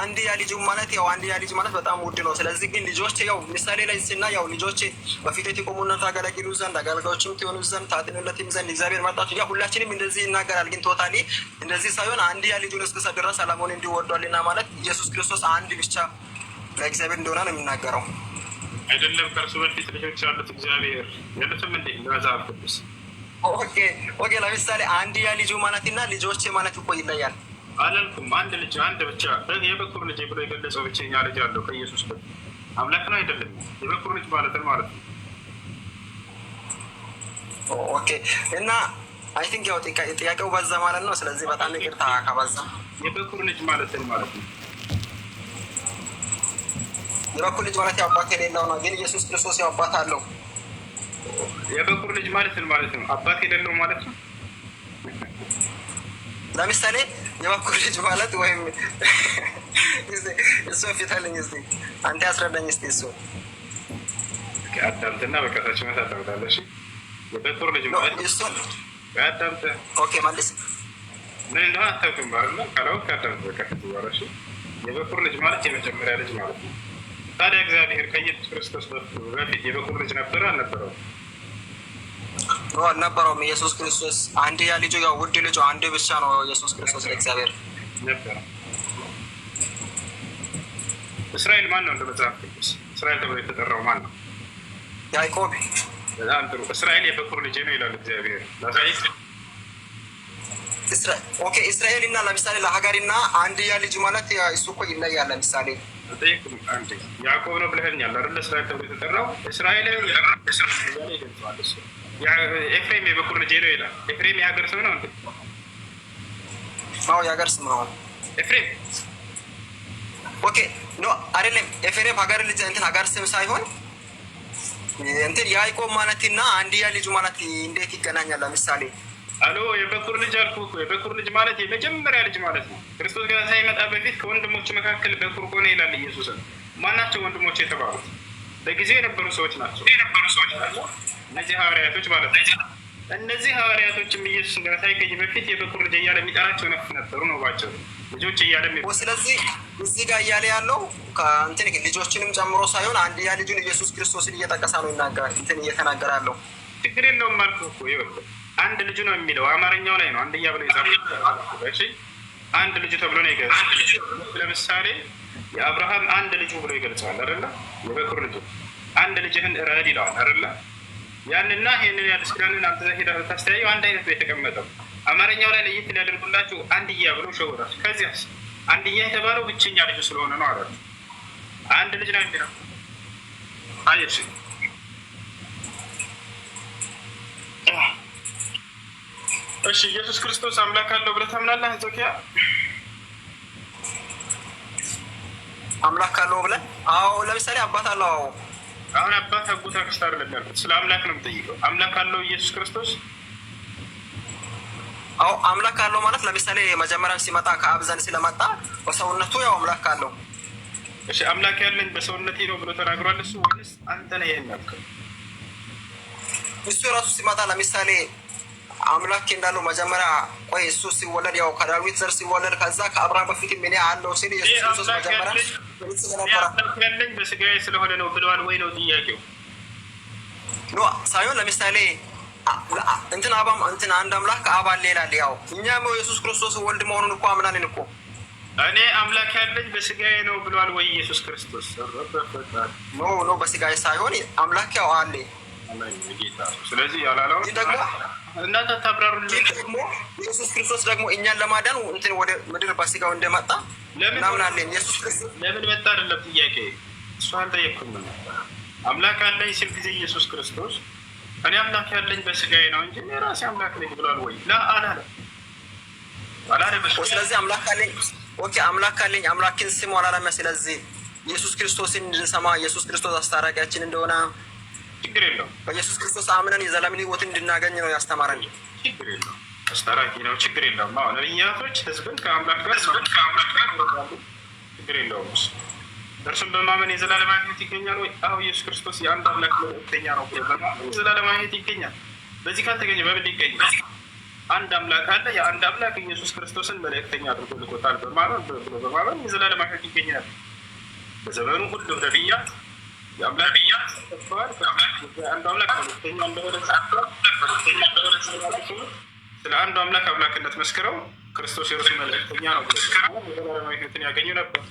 አንድያ ልጁ ማለት ያው አንድያ ልጅ ማለት በጣም ውድ ነው። ስለዚህ ግን ልጆች ያው ምሳሌ ላይ ስና ያው ልጆች በፊቴ ትቆሙና ታገለግሉ ዘንድ አገልጋዮችም ትሆኑ ዘንድ ታጥኑለትም ዘንድ እግዚአብሔር መርጣችሁ፣ ያው ሁላችንም እንደዚህ ይናገራል። ግን totally እንደዚህ ሳይሆን አንድያ ልጁን እስኪሰጥ ድረስ ዓለሙን እንዲሁ ወዷልና ማለት ኢየሱስ ክርስቶስ አንድ ብቻ ለእግዚአብሔር እንደሆነ ነው የሚናገረው። አይደለም ከእርሱ በፊት ልጆች ያሉት እግዚአብሔር ያሉትም እንዴ መጽሐፍ ቅዱስ? Okay፣ ለምሳሌ አንድያ ልጁ ማለት እና ልጆቼ ማለት እኮ ይለያል። አላልኩም። አንድ ልጅ፣ አንድ ብቻ፣ የበኩር ልጅ ብሎ የገለጸው ብቸኛ ልጅ አለው ከኢየሱስ በፊት። አምላክ ነው አይደለም? የበኩር ልጅ ማለትን ማለት ነው። Okay፣ እና I think ያው ጥያቄው በዛ ማለት ነው። ስለዚህ በጣም ይቅርታ ከበዛ። የበኩር ልጅ ማለትን ማለት ነው። የበኩር ልጅ ማለት ያው አባት የሌለው ነው። ግን ኢየሱስ ክርስቶስ ያው አባት አለው። የበኩር ልጅ ማለትን ማለት ነው። አባት የሌለው ማለት ነው። ለምሳሌ የበኩር ልጅ ማለት ወይም እሱ ፊታልኝ እስኪ አንተ ያስረዳኝ እስኪ እሱ። አዳምጥና በቀታች መት አዳምጣለሽ። የበኩር ልጅ ማለት እሱን አዳምጥ። Okay፣ መልስ። ምን እንደሆነ አታውቅም ማለት ነው። ካላወቅ አዳምጥ። በቃ ከዚህ በኋላ እሺ። የበኩር ልጅ ማለት የመጀመሪያ ልጅ ማለት ነው። ታዲያ እግዚአብሔር ከኢየሱስ ክርስቶስ በፊት የበኩር ልጅ ነበረ አልነበረውም? No፣ አልነበረውም። ኢየሱስ ክርስቶስ አንድያ ልጁ ያው ውድ ልጁ አንድ ብቻ ነው ኢየሱስ ክርስቶስ ለእግዚአብሔር። ነበረ። እስራኤል ማን ነው? እንደ መጽሐፍ ቅዱስ እስራኤል ተብሎ የተጠራው ማን ነው? ያዕቆብ። በጣም ጥሩ። እስራኤል የበኩር ልጄ ነው ይላል እግዚአብሔር። ላሳይህ። Okay፣ እስራኤል እና ለምሳሌ ለሀገርና አንድያ ልጅ ማለት እሱ እኮ ይለያል። ለምሳሌ አልጠየኩም። አንዴ ያዕቆብ ነው ብለኸኛል አይደለ? እስራኤል ተብሎ የተጠራው እስራኤል እያለ ይገልጸዋል እሱ። ኤፍሬም የበኩር ልጄ ነው ይላል። ኤፍሬም የሀገር ስም ነው እንዴ? አዎ፣ የሀገር ስም ነው። ኤፍሬም። Okay፣ no፣ አይደለም። ኤፍሬም ሀገር ልጅ እንትን ሀገር ስም ሳይሆን እንትን ያዕቆብ ማለትና አንድያ ልጁ ማለት እንዴት ይገናኛል? ለምሳሌ አሎ፣ የበኩር ልጅ አልኩህ እኮ። የበኩር ልጅ ማለት የመጀመሪያ ልጅ ማለት ነው። ክርስቶስ ገና ሳይመጣ በፊት ከወንድሞች መካከል በኩር ሆነ ይላል ኢየሱስን። ማናቸው ወንድሞች የተባሉት? በጊዜው የነበሩ ሰዎች ናቸው። እነዚህ ሐዋርያቶች ማለት ነው። እነዚህ ሐዋርያቶችም ኢየሱስን ገና ሳይገኝ በፊት የበኩር ልጅ እያለ የሚጠራቸው ነፍ ነበሩ ነው ባቸው ልጆች እያለ ስለዚህ እዚህ ጋር እያለ ያለው እንትን ልጆችንም ጨምሮ ሳይሆን አንድያ ልጁን ኢየሱስ ክርስቶስን እየጠቀሰ ነው ይናገራል፣ እንትን እየተናገረ ያለው። ችግር የለውም አልኩህ እኮ። ይኸውልህ፣ አንድ ልጁ ነው የሚለው አማርኛው ላይ ነው። አንድያ ብሎ የጻፈው እሺ፣ አንድ ልጁ ተብሎ ነው የገለጸው። ለምሳሌ የአብርሃም አንድ ልጁ ብሎ ይገልጸዋል አይደለ? የበኩር ልጁ፣ አንድ ልጅህን እረድ ይለዋል አይደለ? ያንና ይህንን የአዲስ ኪዳንን አንተ ሄደህ ብታስተያየው አንድ አይነት ነው የተቀመጠው። አማርኛው ላይ ለየት ሊያደርጉላችሁ አንድያ ብሎ ሸውራችሁ። ከዚያስ አንድያ የተባለው ብቸኛ ልጁ ስለሆነ ነው አላችሁ። አንድ ልጅ ነው የሚለው። አየሽ። እሺ፣ ኢየሱስ ክርስቶስ አምላክ አለው ብለህ ታምናለህ? ዞኪያ። አምላክ አለው ብለህ? አዎ፣ ለምሳሌ አባት አለው። አዎ። አሁን አባት፣ አጎት፣ አክስት አይደለም ያልኩት፣ ስለ አምላክ ነው የምጠይቀው። አምላክ አለው ኢየሱስ ክርስቶስ? አዎ፣ አምላክ አለው ማለት ለምሳሌ መጀመሪያም ሲመጣ ከአብ ዘንድ ስለመጣ በሰውነቱ ያው አምላክ አለው። እሺ፣ አምላክ ያለኝ በሰውነቴ ነው ብሎ ተናግሯል እሱ ወይንስ አንተ ነህ ይሄን ያልከው? እሱ ራሱ ሲመጣ ለምሳሌ አምላክ እንዳለው መጀመሪያ ቆይ እሱ ሲወለድ ያው ከዳዊት ዘር ሲወለድ ከዛ ከአብርሃም በፊት እኔ አለው ሲል ኢየሱስ ክርስቶስ መጀመሪያ ግልጽ ነበረ። አምላክ ያለኝ በስጋዬ ስለሆነ ነው ብለዋል ወይ ነው ጥያቄው። No፣ ሳይሆን ለምሳሌ እንትን አባም እንትን አንድ አምላክ አብ አለ ይላል። ያው እኛም ኢየሱስ ክርስቶስ ወልድ መሆኑን እኮ አምናለን እኮ። እኔ አምላክ ያለኝ በስጋዬ ነው ብለዋል ወይ ኢየሱስ ክርስቶስ? No፣ በስጋዬ ሳይሆን አምላክ ያው አለ። ጌታ ስለዚህ ያላለውን ግን ደግሞ እናንተ ታብራሩልኝ። ግን ደግሞ ኢየሱስ ክርስቶስ ደግሞ እኛን ለማዳን እንትን ወደ ምድር በስጋው እንደመጣ እናምናለን። ኢየሱስ ክርስቶስ ለምን መጣ አይደለም ጥያቄ፣ እሱ አልጠየቅኩም። አምላክ አለኝ ሲል ጊዜ ኢየሱስ ክርስቶስ እኔ አምላክ ያለኝ በስጋዬ ነው እንጂ እኔ ራሴ አምላክ ነኝ ብሏል ወይ? ላ አላለም፣ አላለም። ስለዚህ አምላክ አለኝ፣ okay፣ አምላክ አለኝ አምላክን ስሙ አላለም። ስለዚህ ኢየሱስ ክርስቶስን እንድንሰማ፣ ኢየሱስ ክርስቶስ አስታራቂያችን እንደሆነ ችግር የለውም። በኢየሱስ ክርስቶስ አምነን የዘላለምን ሕይወትን እንድናገኝ ነው ያስተማረን። ችግር የለውም። አስታራቂ ነው፣ ችግር የለውም። አዎ፣ ነቢያቶች ህዝብን ከአምላክ ጋር ችግር የለውም። እሱ እርሱን በማመን የዘላለም ሕይወት ይገኛል ወይ? አዎ፣ ኢየሱስ ክርስቶስ የአንድ አምላክ መልእክተኛ ነው ብሎ በማመን የዘላለም ሕይወት ይገኛል። በዚህ ካልተገኘ በምን ይገኛል? አንድ አምላክ አለ። የአንድ አምላክ ኢየሱስ ክርስቶስን መልእክተኛ አድርጎ ልኮታል በማመን ብሎ በማመን የዘላለም ሕይወት ይገኛል። በዘመኑ ሁሉም ነቢያት የአምላክ አንዱ አምላክ መልእክተኛ እንደሆነ ስለ አንዱ አምላክ አምላክነት መስክረው ክርስቶስ የእርሱ መልእክተኛ ነው ብሎ የዘላለም ሕይወትን ያገኙ ነበር።